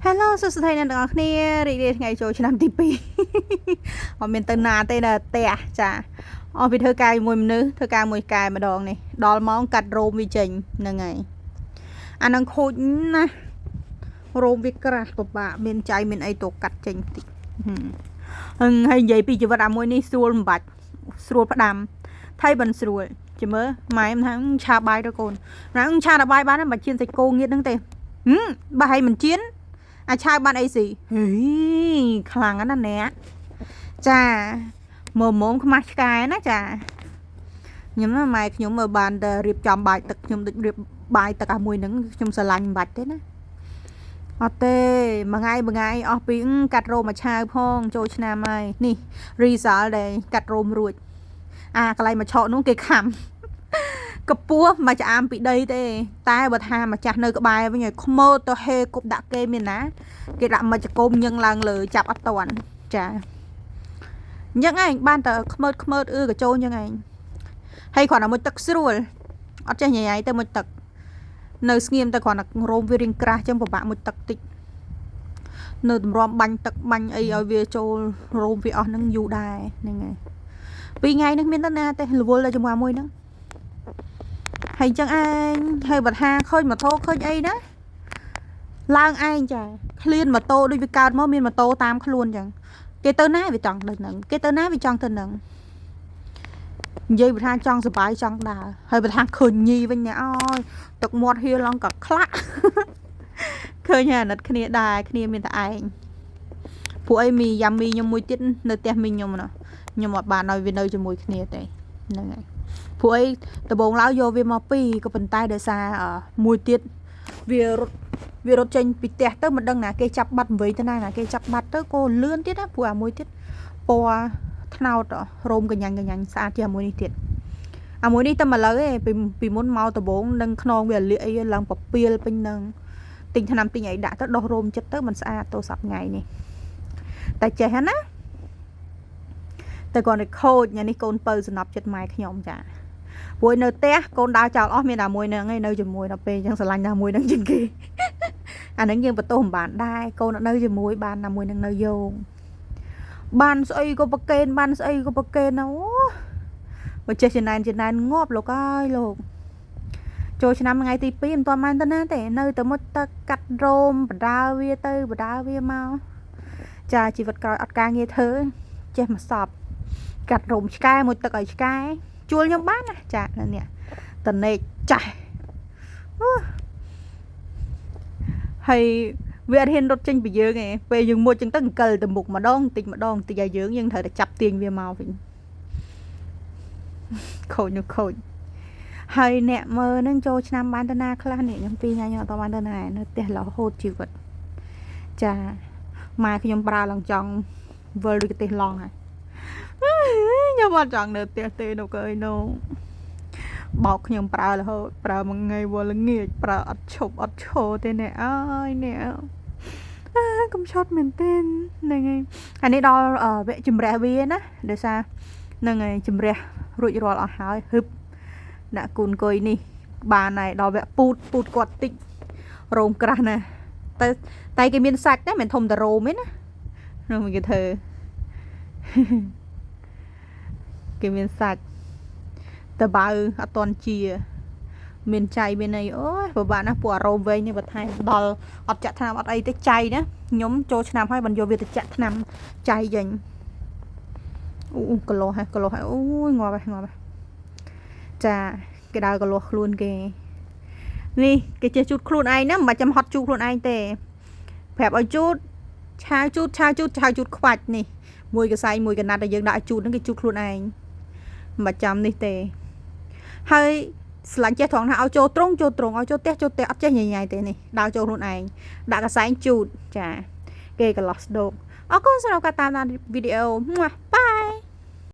Hello សួស្តីអ្នកទាំងអស់គ្នារីករាយថ្ងៃចូលឆ្នាំទី2 អត់មានទៅណាទេនៅផ្ទះចាអស់ពីធ្វើការជាមួយមនុស្សធ្វើការមួយកែម្ដងនេះដល់ម៉ោងកាត់រោមវាចេញហ្នឹងហើយអានឹងខូចណាស់រោមវាក្រាស់ពិបាកមានចៃមានអីទៅកាត់ចេញតិចហឹងហើយនិយាយពីជីវិតអាមួយនេះស្រួលមិនបាច់ស្រួលផ្ដាំថៃមិនស្រួលចាំមើលម៉ែមិនថាឆាបាយទៅកូនណាឆាដល់បាយបានមិនជៀនសាច់គោងៀតហ្នឹងទេហឹមបើឲ្យមិនជៀន អាឆាវបានអីស៊ីហេខ្លាំងណាស់អ្នកចាមើលមុំខ្មាស់ឆ្កែណាចាខ្ញុំណាម៉ែខ្ញុំមើលបានតែរៀបចំបាយទឹកខ្ញុំដូចរៀបបាយទឹកអាមួយហ្នឹងខ្ញុំស្រឡាញ់មិនបាច់ទេណាអត់ទេមួយថ្ងៃមួយថ្ងៃអស់ពីកាត់រោមមួយឆាវផងចូលឆ្នាំហើយនេះ result ដែលកាត់រោមរួចអាកន្លែងមួយឆក់នោះគេខំកពស់មកឆ្អាមពីដីទេ តែបើថាម្ចាស់នៅក្បែរវិញឲ្យខ្មើទៅហេគប់ដាក់គេមានណា គេដាក់មកចកុំញឹងឡើងលើចាប់អត់តាន់ចាអញ្ចឹងឯងបានតែខ្មើតខ្មើតអឺកញ្ចោអញ្ចឹងឯងហើយគ្រាន់តែមួយទឹកស្រួលអត់ចេះញ៉ៃទៅមួយទឹកនៅស្ងៀមតែគ្រាន់តែរោមវារៀងក្រាស់អញ្ចឹងពិបាកមួយទឹកតិចនៅតម្រាំបាញ់ទឹកបាញ់អីឲ្យវាចូលរោមវាអស់ហ្នឹងយូរដែរហ្នឹងហើយពីរថ្ងៃហ្នឹងមានទៅណាទេរវល់តែជាមួយមួយហ្នឹងហើយអញ្ចឹងឯងហើយបើថាឃើញម៉ូតូឃើញអីណាឡើងឯងចាឃ្លានម៉ូតូដូចវាកើតមកមានម៉ូតូតាមខ្លួនអញ្ចឹងគេទៅណាវាចង់ទៅនឹងគេទៅណាវាចង់ទៅនឹងនិយាយបើថាចង់សប្បាយចង់ដើរហើយបើថាឃើញញីវិញណែអើយទឹកមាត់ហៀឡើងក៏ខ្លាក់ ឃើញហើយអាណិតគ្នាដែរគ្នាមានតែឯងពួកអីមីយ៉ាមីខ្ញុំមួយទៀតនៅផ្ទះមីខ្ញុំណោះខ្ញុំអត់បានឲ្យវានៅជាមួយគ្នាទេហ្នឹងហើយពួកអីដំបងឡើយយកវាមកពីរក៏ប៉ុន្តែដោយសារមួយទៀតវារត់វារត់ចេញពីផ្ទះទៅមិនដឹងណាគេចាប់បាត់វិញទៅណាណាគេចាប់បាត់ទៅក៏លឿនទៀតណាព្រោះអាមួយទៀតពណ៌ត្នោតរោមកញ្ញាញ់កញ្ញាញ់ស្អាតជាងអាមួយនេះទៀតអាមួយនេះតែមកលើឯងពីពីមុនមកដំបងនឹងខ្នងវាលាកអីឡើងពពៀលពេញនឹងទិញថ្នាំទិញអីដាក់ទៅដោះរោមចិត្តទៅមិនស្អាតទៅសប្ថ្ងៃនេះតែចេះហ្នឹងណាតែគាត់តែខូចញ៉ានេះកូនពៅសំណប់ចិត្តម៉ែខ្ញុំចាព្រោះនៅផ្ទះកូនដើរចោលអស់មានតែមួយហ្នឹងឯងនៅជាមួយដល់ពេលអញ្ចឹងស្រឡាញ់តែមួយហ្នឹងជាងគេ អាហ្នឹងយើងបន្ទោសមិនបានដែរកូនអត់នៅជាមួយបានតែមួយហ្នឹងនៅយោងបានស្អីក៏ប្រកេនបានស្អីក៏ប្រកេនណាអូបើចេះចំណែនចំណែនងាប់លោកអើយលោកចូលឆ្នាំថ្ងៃទី2មិនទាន់បានទៅណាទេនៅតែមុតទឹកកាត់រោមបដើវាទៅបដើវាមកចាជីវិតក្រោយអត់ការងារធ្វើចេះមកសពកាត់រោមឆ្កែមួយទឹកឲ្យឆ្កែជួលខ្ញុំបានណាចានេះតនេកចាស់អូហើយវាអត់ហ៊ានរត់ចេញពីយើងទេពេលយើងមុជចឹងទៅអង្គិលទៅមុខម្ដងតិចម្ដងតិចឲ្យយើងយើងត្រូវតែចាប់ទាញវាមកវិញខូចនោះខូចហើយអ្នកមើលនឹងចូលឆ្នាំបានទៅណាខ្លះនេះខ្ញុំពីរថ្ងៃខ្ញុំអត់បានទៅណានៅផ្ទះរហូតជីវិតចាម៉ែខ្ញុំប្រើឡើងចង់វិលដូចកទេសឡង់ហើយខ្ញុំអត់ចង់នៅផ្ទះទេនោះកើយនោះបោកខ្ញុំប្រើរហូតប្រើមួយថ្ងៃវល់ល្ងាចប្រើអត់ឈប់អត់ឈរទេអ្នកអើយអ្នកកំឆត់មែនទែនហ្នឹងហើយអានេះដល់វគ្គជំរះវាណាដោយសារហ្នឹងហើយជំរះរួចរាល់អស់ហើយហឹបដាក់គូនកុយនេះបានហើយដល់វគ្គពូតពូតគាត់តិចរោមក្រាស់ណាស់តែតែគេមានសាច់ណាមិនធំតែរោមទេណានោះគេធ្វើ គេមានសាច់តបៅអត់តន់ជា មានចៃមានអីអូយពិបាកណាស់ពួកអារោមវែងនេះបន្ថែមដល់អត់ចាក់ថ្នាំអត់អីទេចៃណាខ្ញុំចូលឆ្នាំហើយបានយកវាទៅចាក់ថ្នាំចៃចេញអូកលោហេះកលោហេះអូយងាប់ហេះងាប់ហេះចាគេដើរកលោះខ្លួនគេនេះគេចេះជូតខ្លួនឯងណាមិនបាច់ចាំហត់ជូតខ្លួនឯងទេប្រាប់ឲ្យជូតឆាវជូតឆាវជូតឆាវជូតខ្វាច់នេះមួយកសែងមួយកណាត់ដែលយើងដាក់ឲ្យជូតហ្នឹងគេជូតខ្លួនឯងមិនបាច់ចាំនេះទេហើយស្លាញ់ចេះត្រង់ថាឲ្យចូលត្រង់ចូលត្រង់ឲ្យចូលផ្ទះចូលផ្ទះអត់ចេះញ៉ៃញ៉ៃទេនេះដើរចូលខ្លួនឯងដាក់កសែងជូតចាគេកន្លោះស្ដោកអរគុណសម្រាប់ការតាមដានវីដេអូ។